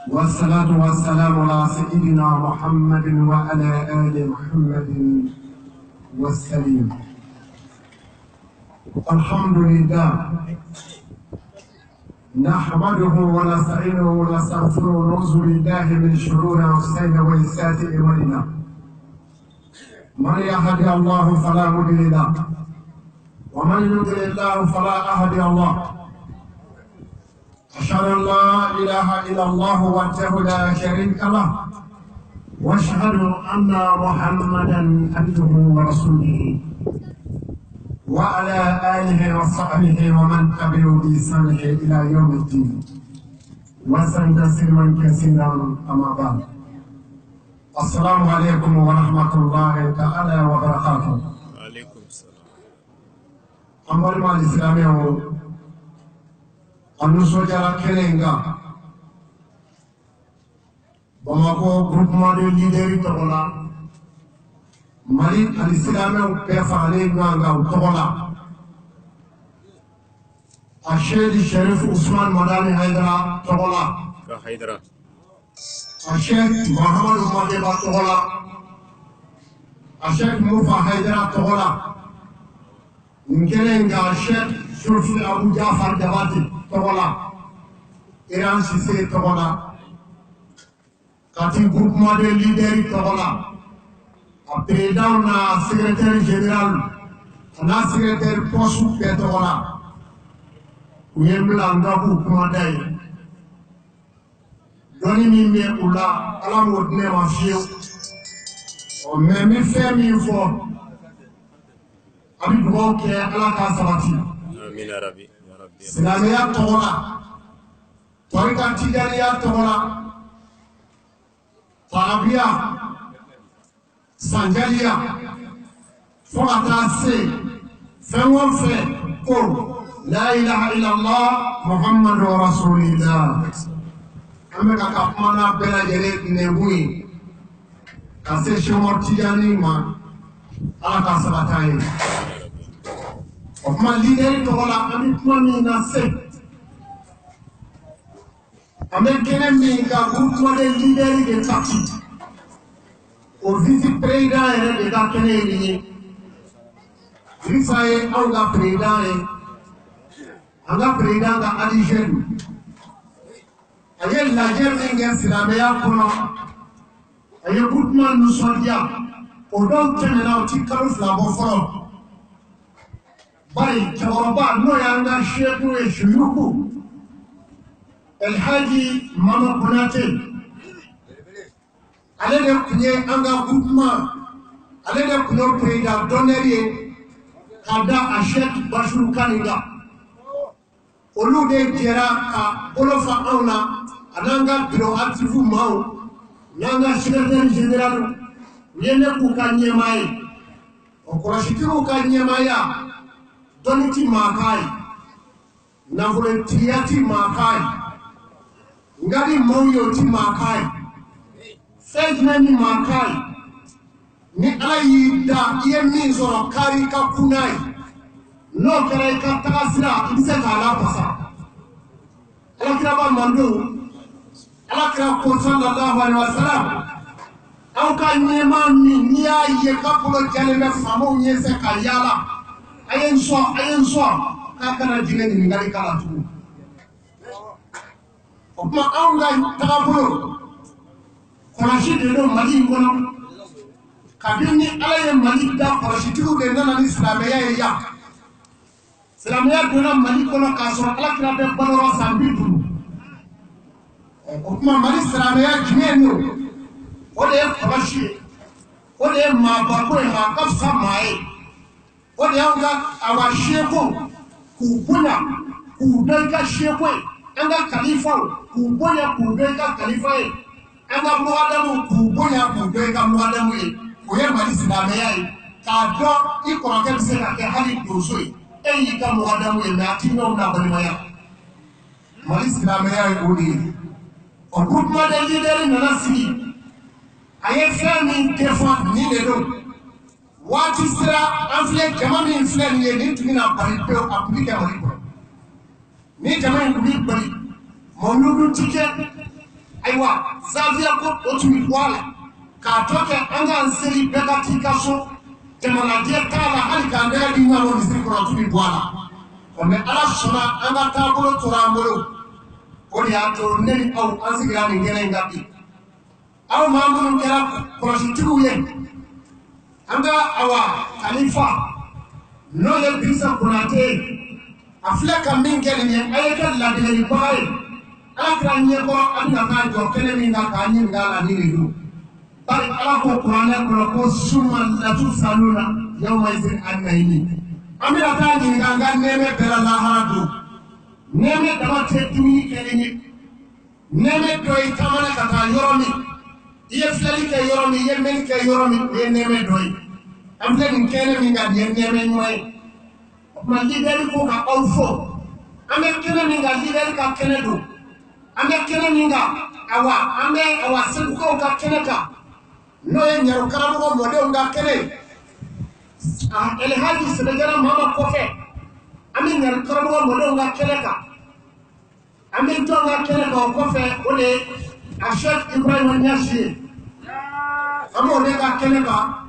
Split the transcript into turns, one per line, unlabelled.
والصلاة والسلام على سيدنا محمد وعلى آل محمد والسليم. الحمد لله نحمده ونستعينه ونستغفره ونعوذ بالله من شرور انفسنا وسيئات اعمالنا. من يهدي الله فلا مضل له ومن يضلل الله فلا هادي الله. أشهد أن لا إله إلا الله وحده لا شريك له وأشهد أن محمدا عبده ورسوله وعلى آله وصحبه ومن تبعه بإحسانه إلى يوم الدين وسلم تسليما كثيرا. أما بعد، السلام عليكم ورحمة الله تعالى وبركاته.
Aleykum salam.
An balima alisilamɛw, an nisɔndiyara kɛnɛ in kan Bamakɔ groupement de leaders tɔgɔ la, Mali alisilamɛw bɛɛ faralen ɲɔgɔn kan u tɔgɔ la, a Seyidi Sherif Usman Madani Hayidara tɔgɔ la,
Ka Haidara.
a Sheikh Mahamadu Makeba tɔgɔ la, a Sheikh Mufa Hayidara tɔgɔ la, nin kɛnɛ in kan Sheikh Sufi Abu Jafar Jabate tɔgɔ la, Iran Sise tɔgɔ la, Kati groupement de leaders tɔgɔ la, a président n'a secrétaire général a n'a secrétaire poste bɛɛ tɔgɔ la, u ye n bila n ka k'u kumada ye. Dɔnni min bɛ u la, Ala m'o di ne ma fiyewu. Ɔ mɛ n bɛ fɛn min fɔ, a bɛ dugawu kɛ Ala k'a sabati.
Amina rabi. Ya Rabbi.
Silamɛya tɔgɔ la, tarika tijaniya tɔgɔ la, tarabiya, sanjaliya, fo ka taa se fɛn o fɛn ko la ilaha illallah muhammadu rasulillah, an bɛ ka kuma n'a bɛɛ lajɛlen nɛnkun ye ka se Sɛki Tijani ma, Ala k'a sabati an ye. O kuma leader tɔgɔ la, an bɛ kuma min na se, an bɛ kɛnɛ min kan, groupement de leaders de Kati, o vice président yɛrɛ de ka kɛnɛ ye nin ye. Dirisa ye anw ka président ye, an ka président ka adjoint don. A ye lajɛ min kɛ silamɛya kɔnɔ, a ye groupement nisɔndiya. O dɔw tɛmɛna, o ti kalo 2 bɔ fɔlɔ. Bari cɛkɔrɔba n'o y'an ka seku ye, suyuku Elhaji Mama Konate, ale de tun ye an ka groupement, ale de tun ye président d'honneur ye ka da a Sheikh Basiru Kani kan. Olu de jɛra ka bolo fa anw na, a n'an ka bureau actif maaw n'an ka secrétaire général, u ye ne k'u ka ɲɛmaa ye. O kɔlɔsitigiw ka ɲɛmaaya, dɔnni ti maa k'a ye, nafolotigiya ti maa k'a ye, nka ni maaw ye o ti maa k'a ye. Fɛn jumɛn ni maa k'a ye? Ni Ala y'i da, i ye min sɔrɔ, kari i ka kun n'a ye. N'o kɛra, i ka taga sira, i bɛ se k'a lafasa. Alakiraba mando, Alakira ko sallallahu alaihi wa sallam, aw ka ɲɛmaa min n'i y'a ye k'a bolo jalen bɛ faamaw ɲɛfɛ ka yaala, a ye n sɔn, a ye n sɔn, k'a kana jinɛ ɲininkali k'a la tugun. O tuma anw ka tagabolo kɔlɔsi de don Mali in kɔnɔ. Kabini ni Ala ye Mali da, kɔlɔsitigiw de nana ni silamɛya ye yan. Silamɛya donna Mali kɔnɔ k'a sɔrɔ Alakira bɛ balo san 50. O tuma Mali silamɛya jumɛn don? O de ye kɔlɔsi ye, o de ye maabako ye, maa ka fisa maa ye. O de y'anw ka awa seko k'u bonya k'u dɔn i ka seko ye, an ka kalifaw k'u bonya k'u dɔn i ka kalifa ye, an ka mugadamu k'u bonya k'u dɔn i ka mugadamu ye. O ye Mali silamɛya ye. K'a dɔn i kɔrɔkɛ bɛ se ka kɛ hali donso ye, e y'i ka mugadamu ye, mɛ a t'i n'o na balimaya. Mali silamɛya ye o de ye. O groupement de leaders nana sigi, a ye fɛn min défend, nin de don. Waati sera, an filɛ jama min filɛ nin ye, nin tun bɛna bali pewu, a tun bɛ kɛ Mali kɔnɔ. Ni jama in tun bɛ bali, mawuludu ti kɛ, Ayiwa, zawiya ko o tun bɛ bɔ a la k'a tɔ kɛ an k'an seli, bɛɛ ka t'i ka so, jamanajɛ t'a la, hali k'an tɛgɛ di ɲɔgɔn ma misiri kɔnɔ, o tun bɛ bɔ a la. Ɔ mɛ Ala sɔnna, an ka taabolo tora an bolo. O de y'a to ne ni aw an sigira nin kɛnɛ in kan bi. Aw maa minnu kɛra kɔlɔsitigiw ye, an ka awa kalifa n'o ye Dirisa Konate ye, a filɛ ka min kɛ nin ye, a ye kɛ ladegelibaga ye Ala kira ɲɛkɔrɔ. A bɛna taa jɔ kɛnɛ min kan k'a ɲininka a la, ni de don. Bari Ala ko kuranɛ kɔnɔ ko suma latusaluna yawma izin an nayimi. An bɛna taa ɲininka an ka nɛɛmɛ bɛɛ la lahara don. Nɛɛmɛ dama tɛ dumuni kɛlen ye. Nɛɛmɛ dɔ ye taamana ka taa yɔrɔ min, i ye filɛli kɛ yɔrɔ min, i ye mɛnni kɛ yɔrɔ min, o ye nɛɛmɛ dɔ ye. An filɛ nin kɛnɛ min kan, nin ye nɛɛmɛ ɲuman ye. O tuma lidɛri ko ka aw fo. An bɛ kɛnɛ min kan, lidɛri ka kɛnɛ don. An bɛ kɛnɛ min kan, awa an bɛ awa segukaw ka kɛnɛ kan, n'o ye ɲaro karamɔgɔ mɔdenw ka kɛnɛ ye. Elhaji Sɛbɛjara Mama kɔfɛ, an bɛ ɲaro karamɔgɔ mɔdenw ka kɛnɛ kan. An bɛ jɔn ka kɛnɛ kan o kɔfɛ? O de ye a Sheikh Ibrahima Niasse ye. An b'o de ka kɛnɛ kan.